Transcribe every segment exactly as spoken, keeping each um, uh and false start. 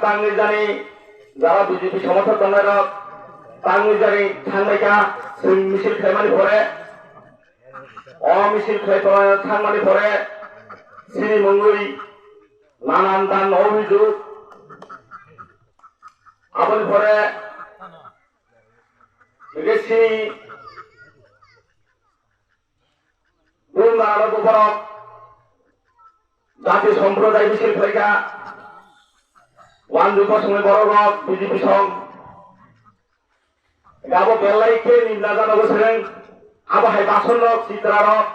Tangwi jani jara B J P somorthok tongnai rok tangwi jani thangbai kha, chwng misil khlaimani pore, o misil khlai tongnai thangmani pore chini mungwi nanan dan obhijog, aboni pore hwnkhe chini Bumung aro buphorok jati somproday misil khlaikha, wanjwi bosongni borok rok B J P song. Abo belai khe nimna jana bwswrwng, abo hai bason rok, sitra rok.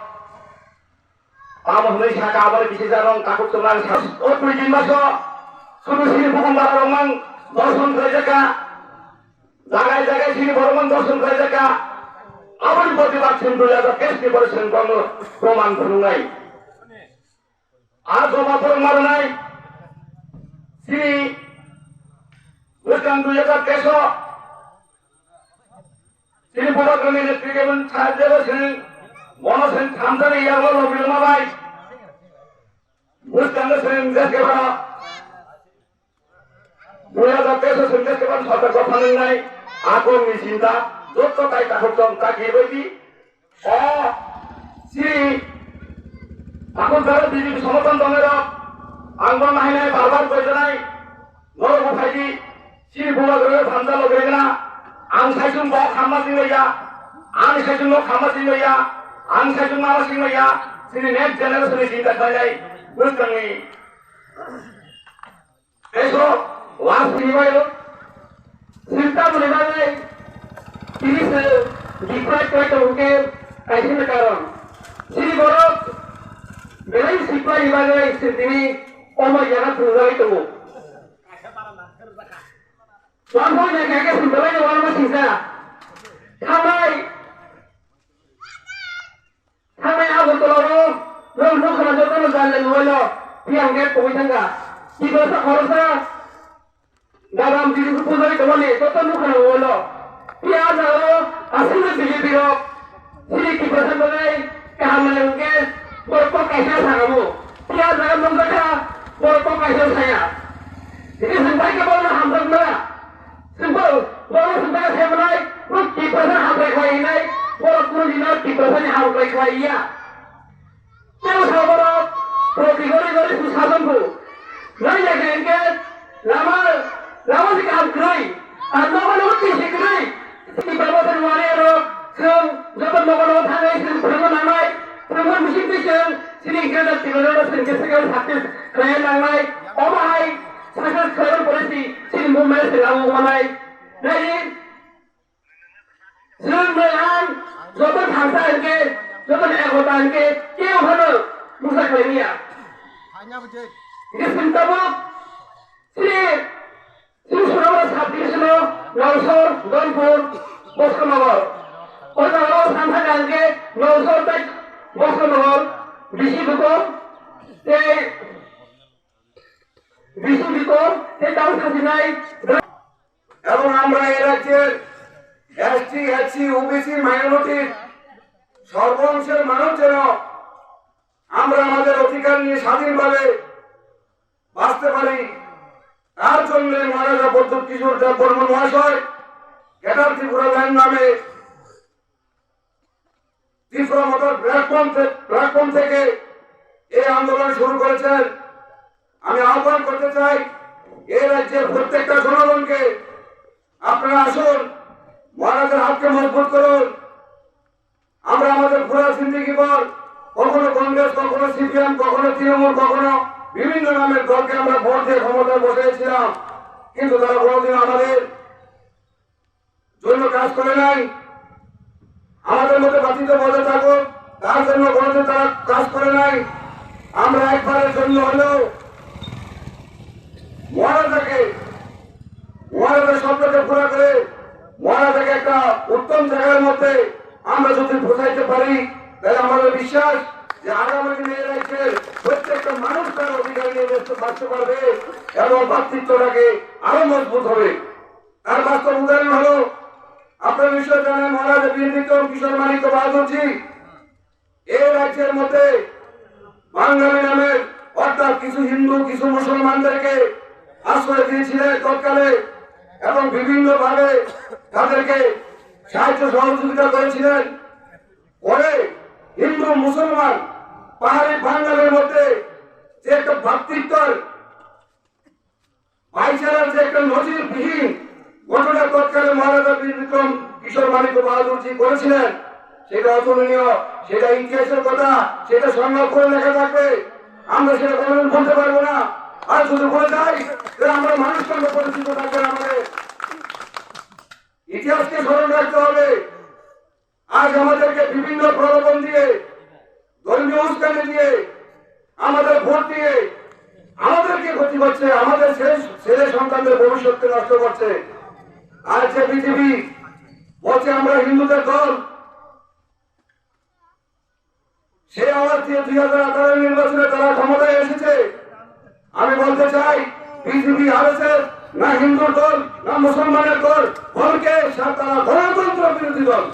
Tamo hwnwi saka abo kisi janong takhuk chwnglang sa. O twi tin maso sudu sini bukhum bara rok mang dorson khlaijak kha. Jagai jagai sini borok mang dorson khlaijak kha. Aboni protibad sini dui hajar teis ni pore sini bono proman phunuknai. A joma borok marwnai sini bwskang dui hajar teis o sini bubagrani netrikebon sajjego sini bono sini thamjani yago logi rwma bai bwskango sini jeske bana dui hajar teis o sini jeske bana sorkar gotha nwngnai akongni chinta jotto tai takhuk tong ta kibaidi. O, si, takuk jaro B J P somorthon tongnai rok, ang bo nahinai bar bar koijanai, norok bo phaidi, si bubagrani thamsa logregna, ang saichung bo khamma singmaya, ang saichung no khamma singmaya, ang saichung mama singmaya, sini next generation ni chinta khlainai, bwskangni. Eso, last ni bayo, sinta muni bagwi, tini se deprive khlai tongo hwnkhe kaisa ni karon. Sini borok belai siphlai ni bagwi se tini omo jaga thwngjagwi tongo. Wan phone ni khe khe sini belai ni wan ma singsa. Thangnai. Thangnai Agartala o, nwng nukha na jotono jalla nuwailo, phiya hwnkhe kubui thangkha. Tiprasa khoroksa, gadam jiri pujari tongmani joto nukha na nuwailo. Phiya a jaga o aswk no B J P rok, chini Tiprasa bagwi kaham nang hwnkhe borok kok kaisa sakamo. Phiya a jaga nukjakha, borok kok kaisa saya. Tini hwnbai khe borokno hamjakma. Simple, borok hwnbai khe sai manai, borok Tiprasa hambai khlai hinai, borok kunu dino Tiprasa ni hambai khlai ya. Tei sa borok, proti gori gori su sajon bu. Nai ya ke engke, lama, lama si kaham kwrwi, ar nogo nogo tisi kwrwi. Tini babo tani wari aro, chwng joto nogo nogo thangwi chwng phwrwngna nangnai, phwrwngma bising twi chwng chini Greater Tipraland o chwng khe second success khlai nangnai. Omo hai success khlai pore si chini movement se lagu manai. Nai Chwng bai ang joto thangsa hwnkhe, joto ni ekota hwnkhe, kebo phano mungsa khlai manya. Hwnkhe chwng tabuk chini, chini Sonamura sub division o Nalsor, Donpur, Boskanogor. O jaga o san thangkha hwnkhe Nalsor tei Boskanogor, bisi duko tei bisi duko tei tang sajinai. এবং আমরা এ রাজ্যের ST, SC, OBC, মাইনরিটির সর্ব অংশের মানুষ যেন আমরা আমাদের অধিকার নিয়ে স্বাধীনভাবে বাঁচতে পারি, তার জন্য মহারাজা প্রদ্যোৎ কিশোর দেববর্মন মহাশয় গ্রেটার ত্রিপুরা ল্যান্ড নামে Tripura motor platform the-, platform থেকে এই আন্দোলন শুরু করেছেন। আমি আহ্বান করতে চাই, এই রাজ্যের প্রত্যেকটা জনগণকে, আপনারা আসুন, মহারাজের হাতকে মজবুত করুন। আমরা আমাদের পুরা জিন্দেগি ভর কখনো কংগ্রেস, কখনো সিপিএম, কখনো তৃণমূল, কখনো বিভিন্ন নামের দলকে আমরা ভোট দিয়ে ক্ষমতায় বসিয়েছিলাম, কিন্তু তারা কোনোদিন আমাদের জন্য কাজ করে নাই। আমাদের মধ্যে বাতিতে বজায় থাকুক, তার জন্য কোনোদিন তারা কাজ করে নাই। আমরা একবারের জন্য হলেও মহারাজাকে, মহারাজার স্বপ্নকে পুরা করে মহারাজাকে একটা উত্তম জায়গার মধ্যে আমরা যদি পৌঁছাইতে পারি, তাহলে আমাদের বিশ্বাস যে আগামী দিনে এই রাজ্যের প্রত্যেকটা মানুষ তার অধিকার নিয়ে ব্যস্ত বাঁচতে পারবে এবং ভ্রাতৃত্বটাকে আরো মজবুত হবে। তার বাস্তব উদাহরণ হলো, আপনারা নিশ্চয় জানেন, মহারাজা বীর বিক্রম কিশোর মাণিক্য বাহাদুরজি এই রাজ্যের মধ্যে বাঙালি নামের, অর্থাৎ কিছু হিন্দু, কিছু মুসলমানদেরকে আশ্রয় দিয়েছিলেন তৎকালে এবং বিভিন্নভাবে তাদেরকে সাহায্য সহযোগিতা করেছিলেন। পরে হিন্দু, মুসলমান, পাহাড়ি, বাঙালির মধ্যে যে একটা ভ্রাতৃত্বের ভাইচারার যে একটা নজিরবিহীন ঘটনা তৎকালে মহারাজা বীর বিক্রম কিশোর মাণিক্য বাহাদুরজি করেছিলেন, সেটা অতুলনীয়, সেটা ইতিহাসের কথা, সেটা সংরক্ষণ লেখা থাকবে। আমরা সেটা কোনোদিন ভুলতে পারবো না। আর যদি ভুলে যাই, তাহলে আমরা মানুষ সঙ্গে পরিচিত থাকবে না। আমাদের ইতিহাসকে স্মরণ রাখতে হবে। আজ আমাদেরকে বিভিন্ন প্রলোভন দিয়ে, ধর্মীয় উস্কানি দিয়ে, আমাদের ভোট দিয়ে আমাদেরকে ক্ষতি করছে, আমাদের ছেলে, ছেলে সন্তানদের ভবিষ্যৎকে নষ্ট করছে। আর যে বিজেপি বলছে আমরা হিন্দুদের দল, সেই আওয়াজ দিয়ে দুই হাজার আঠারো নির্বাচনে তারা ক্ষমতায় এসেছে। আমি বলতে চাই, বিজেপি, আরএসএস না হিন্দুর দল, না মুসলমানের দল, বরং তারা গণতন্ত্র বিরোধী দল।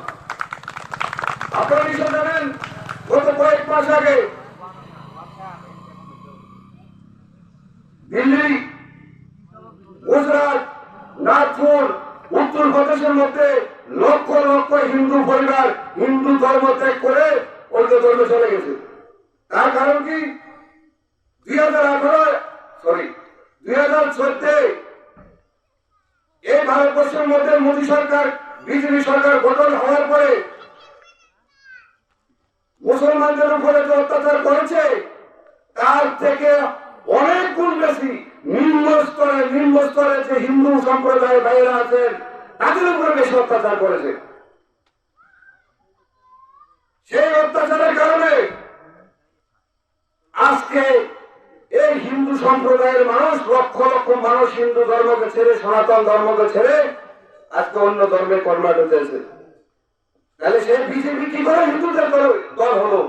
আপনারা নিশ্চয় জানেন, গত কয়েক মাস আগে দিল্লি, গুজরাট, নাগপুর, উত্তর প্রদেশের মধ্যে লক্ষ লক্ষ হিন্দু পরিবার হিন্দু ধর্ম ত্যাগ করে অন্য ধর্মে চলে গেছে। তার কারণ কি? দুই হাজার আঠারো, সরি, দুই হাজার চোদ্দ এই ভারতবর্ষের মধ্যে মোদী সরকার, বিজেপি সরকার গঠন হওয়ার পরে মুসলমানদের উপরে যে অত্যাচার করেছে, তার থেকে অনেক গুণ বেশি নিম্ন স্তরে, নিম্ন স্তরে যে হিন্দু সম্প্রদায়ের ভাইয়েরা আছেন, তাদের উপরে বেশি অত্যাচার করেছে। সেই অত্যাচারের কারণে আজকে এই হিন্দু সম্প্রদায়ের মানুষ, লক্ষ লক্ষ মানুষ হিন্দু ধর্মকে ছেড়ে, সনাতন ধর্মকে ছেড়ে আজকে অন্য ধর্মে কনভার্ট হতে আছে। তাহলে সেই বিজেপি কি করে হিন্দুদের দল, দল হলো?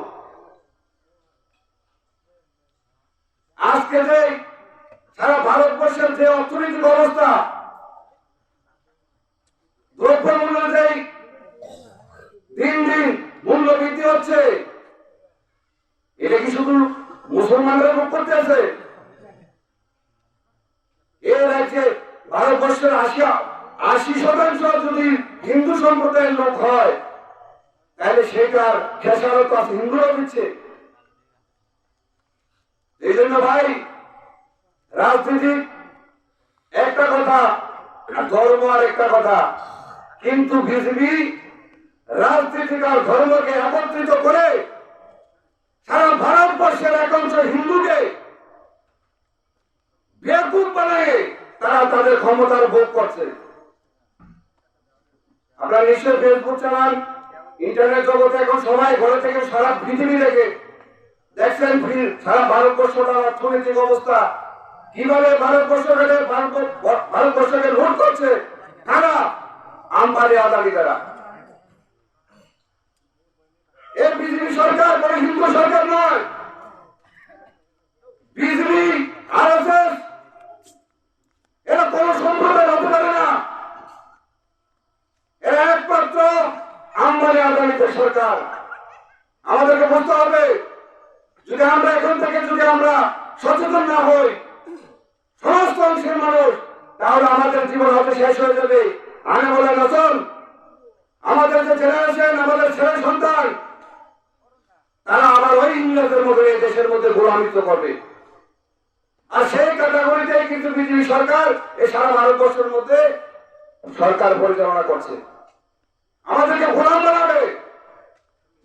আজকে যে সারা ভারতবর্ষের যে অর্থনৈতিক অবস্থা, দ্রব্যমূল্য যেই দিন দিন মূল্য বৃদ্ধি হচ্ছে, এটা কি শুধু মুসলমানরা ভোগ করতে আছে? এ রাজ্যে ভারতবর্ষের আশি, আশি শতাংশ যদি হিন্দু সম্প্রদায়ের লোক হয়, তাহলে সেটার খেসারত আছে হিন্দুরাও দিচ্ছে। এই জন্য ভাই, রাজনীতি একটা কথা, আর ধর্ম আর একটা কথা। কিন্তু বিজেপি রাজনীতি আর ধর্মকে একত্রিত করে সারা ভারতবর্ষের এক অংশ হিন্দুকে বেকুব বানায় তারা তাদের ক্ষমতার ভোগ করছে। আপনারা নিশ্চয়ই Facebook চালান, ইন্টারনেট জগতে এখন সবাই ঘরে থেকে সারা পৃথিবী দেখে। দেখছেন ফির সারা ভারতবর্ষটা অর্থনৈতিক অবস্থা, কিভাবে ভারতবর্ষকে, ভারত-, ভারতবর্ষকে লুট করছে কারা? আম্বানি, আদানি তারা। এই বিজেপি সরকার কোনো হিন্দু সরকার নয়। বিজেপি, আরএসএস এরা কোনো সম্প্রদায় হতে পারে না। এরা একমাত্র আম্বানি আদানিদের সরকার। আমাদেরকে বুঝতে হবে, যদি আমরা এখন থেকে যদি আমরা সচেতন না হই, সমস্ত অংশের মানুষ, তাহলে আমাদের জীবন হয়তো শেষ হয়ে যাবে। আনেওয়ালা নসল, আমাদের যে জেনারেশন, আমাদের ছেলে সন্তান, তারা আবার ওই ইংরেজদের মতো এই দেশের মধ্যে গোলামিত্ব করবে। আর সেই ক্যাটাগরিতেই কিন্তু বিজেপি সরকার এই সারা ভারতবর্ষের মধ্যে সরকার পরিচালনা করছে। আমাদেরকে গোলাম বানাবে,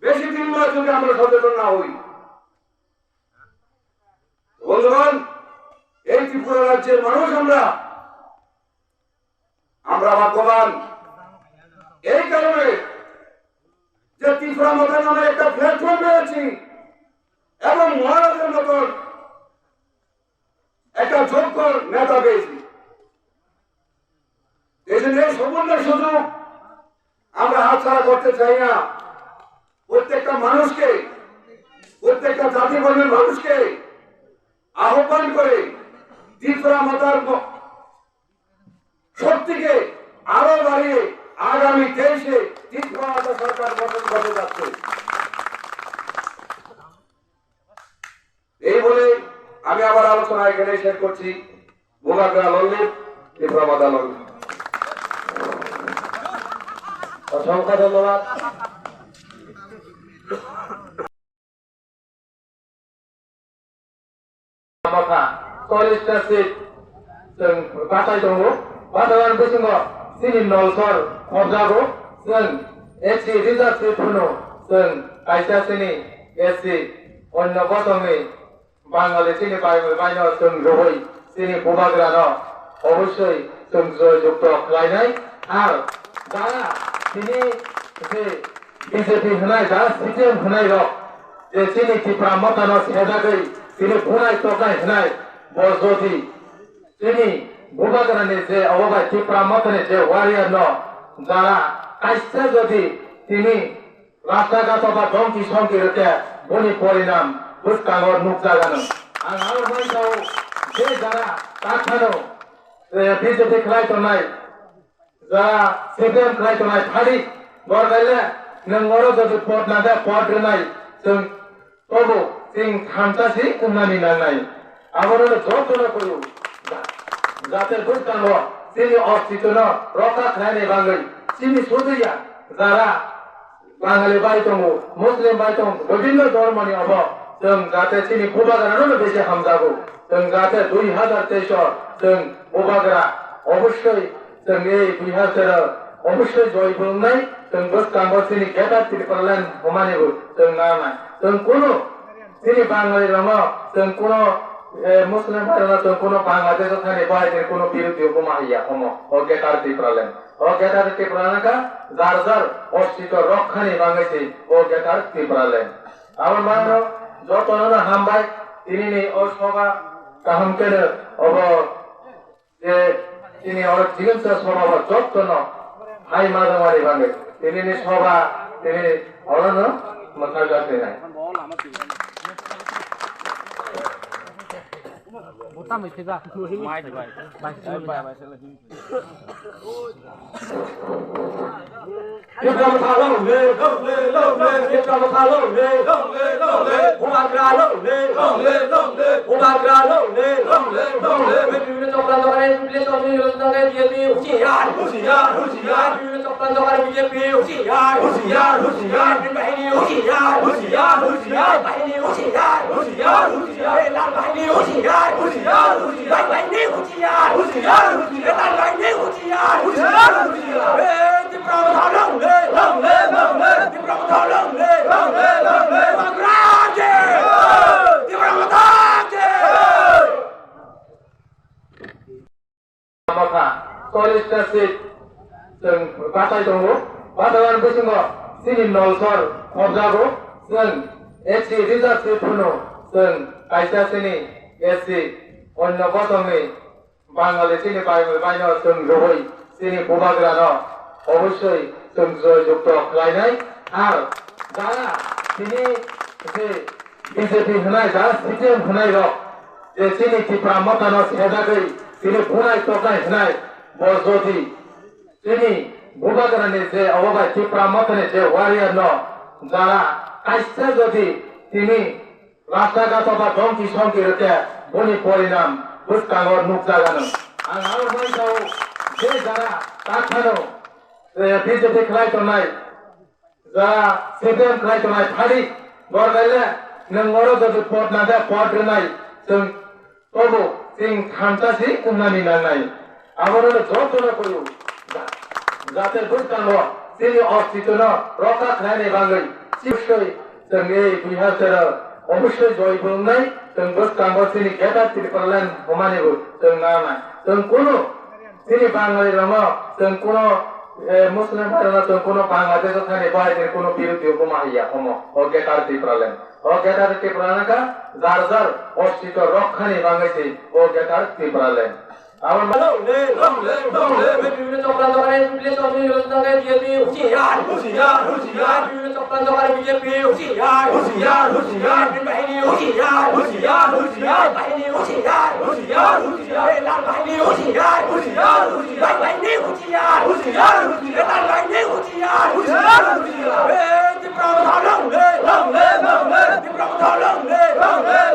বেশি দিন নয় যদি আমরা সচেতন না হই। বন্ধুগণ, এই ত্রিপুরা রাজ্যের মানুষ আমরা, আমরা ভাগ্যবান এই কারণে যে ত্রিপুরা মথা নামে একটা প্ল্যাটফর্ম পেয়েছি এবং মহারাজের মতন একটা যোগ্য নেতা পেয়েছি। মানুষকে আহ্বান করে ত্রিপুরা মতার ম-, শক্তিকে আরো বাড়িয়ে আগামী তেইশে ত্রিপুরা মতা সরকার গঠন করতে যাচ্ছে। এই বলে আমি আমার আলোচনা এখানে শেষ করছি। বুবাগ্রা লল্লিপ, ত্রিপুরা মতা লল্লিপ। অসংখ্য ধন্যবাদ। Motha চল্লিশটা seat chwng bachai tongo. Bachai bisingo chini nolsor khobjago, chwng S C reserve seat phano chwng kaisa chini S C onno bosongni Bangali chini bai bai no chwng rwui chini bubagrano obosoi chwng joy jukto khlainai. Ar jara tini je B J P hwnai, jara C P M hwnai rok je chini Tipra Motha no sejagwi tini bunai toknai hwnai, bo jodi chini bubagrani je obo bai Tipra Motha ni je warrior no jara kaisa jodi tini rasta gata ba dongki songki rwkhe boni porinam bwskango nukjaganw. Ang aro bai sao je jara takhano, eh, B J P khlai tongnai, jara C P M khlai tongnai phadi, borkaile nwng oro jodi pot nangkhe pot rwnai, chwng tobo chwng thansa si wngnani nangnai. Abono jotono kuru, ja-, jate bwskango chini ostitono rokha khlaini bagwi chini sudhuya jara Bangali bai tongo, Muslim bai tongo, bibhinno dhormoni obo chwng jate chini bubagrano besi hamjago. Chwng jate dui hazar teis o chwng bubagra obossoi chwng ei dui hazar tero obossoi joy bo wngnai, chwng bwskango chini Greater Tipraland hwnmani bo chwng nangnai. Chwng kunu chini Bangali rokno chwng kunu, eh, Muslim bai rokno chwng kunu Bangladesh o thani bai chwng kunu birodhi bo ma ya omo o Greater Tipraland. O Greater Tipraland ka jar jar ostito rokhani bagwi se o Greater Tipraland. Abo mano jotono no hambai, tinini o soba kaham khe obo je tini oro chikitsa soba bo jotono hai majamari bagwi tinini soba tini orono mwthajak rinai. Bota mai theba. Mai theba. Bai. Tipra Motha long live, long live, long live. Tipra Motha long live, long live, long live. Bubagra long live, long live, long live. Bubagra long live, long live, long live. Bibhinno chokranto kare population ni rojna kare B J P hushiyar, hushiyar, hushiyar. Bibhinno chokranto kare B J P hushiyar, hushiyar, hushiyar. Bahini hushiyar, hushiyar, hushiyar. Bahini hushiyar, hushiyar, hushiyar. Lal bahini hushiyar, hushiyar, hushiyar. Bahini hushiyar. Hushiyar, hushiyar. Netan Laini hushiyar, hushiyar, hushiyar. Eh, Tipra Motha long live, long live, long live. Tipra Motha long live, long live, long live. Bubagra ki jai. Tipra Motha ki jai. Motha chollish ta seat chwng bachai tongo. Bachai bisingo chini nolsor khobjago, chwng S C reserve seat phano chwng kaisa chini S C onno bosongni Bangali chini bai bai no chwng rwui chini bubagrano obossoi chwng joy jukto khlainai. Ar jara tini je B J P hwnai, jara C P M hwnai rok je chini Tipra Motha no sejagwi tini bunai toknai hwnai, bo jodi chini bubagrani je obo bai Tipra Motha ni je warrior no jara kaisa jodi tini rasta gata ba dongki songki rwkhe boni porinam bwskango nukjaganw. Ang aro bai sao je jara takhano, eh, B J P khlai tongnai, jara C P M khlai tongnai phadi, borkaile nwng oro jodi pot nangkhe pot rwnai, chwng tobo chwng thansa si wngnani nangnai. Abono jotono kuru, ja-, jate bwskango chini ostitono rokha khlaini bagwi chibsoi chwng ei dui hazar tero obossoi joy bo wngnai, chwng bwskango chini Greater Tipraland hwnmani bo chwng nangnai. Chwng kunu chini Bangali rokno chwng kunu, eh, Muslim bhai rokno chwng kunu Bangladesh o thani bai chwng kunu birodhi bo ma ya omo o Greater Tipraland. O Greater Tipraland ka jar jar ostito rokhani bagwi se o Greater Tipraland. Long live, long live, long live. বিভিন্ন চক্রান্তকারী বিপ্লবী সংগঠন বিরোধিতা করে বিজেপি হুঁশিয়ার, হুঁশিয়ার, হুঁশিয়ার। বিভিন্ন চক্রান্তকারী বিজেপি হুঁশিয়ার, হুঁশিয়ার, হুঁশিয়ার। বাহিনী হুঁশিয়ার, হুঁশিয়ার, হুঁশিয়ার। বাহিনী হুঁশিয়ার, হুঁশিয়ার, হুঁশিয়ার। এই লাল বাহিনী হুঁশিয়ার, হুঁশিয়ার, হুঁশিয়ার। বাহিনী হুঁশিয়ার, হুঁশিয়ার, হুঁশিয়ার। লাল বাহিনী হুঁশিয়ার, হুঁশিয়ার, হুঁশিয়ার। এই তীব্র আন্দোলন, long live, long live, long live। তীব্র আন্দোলন, long live, long live।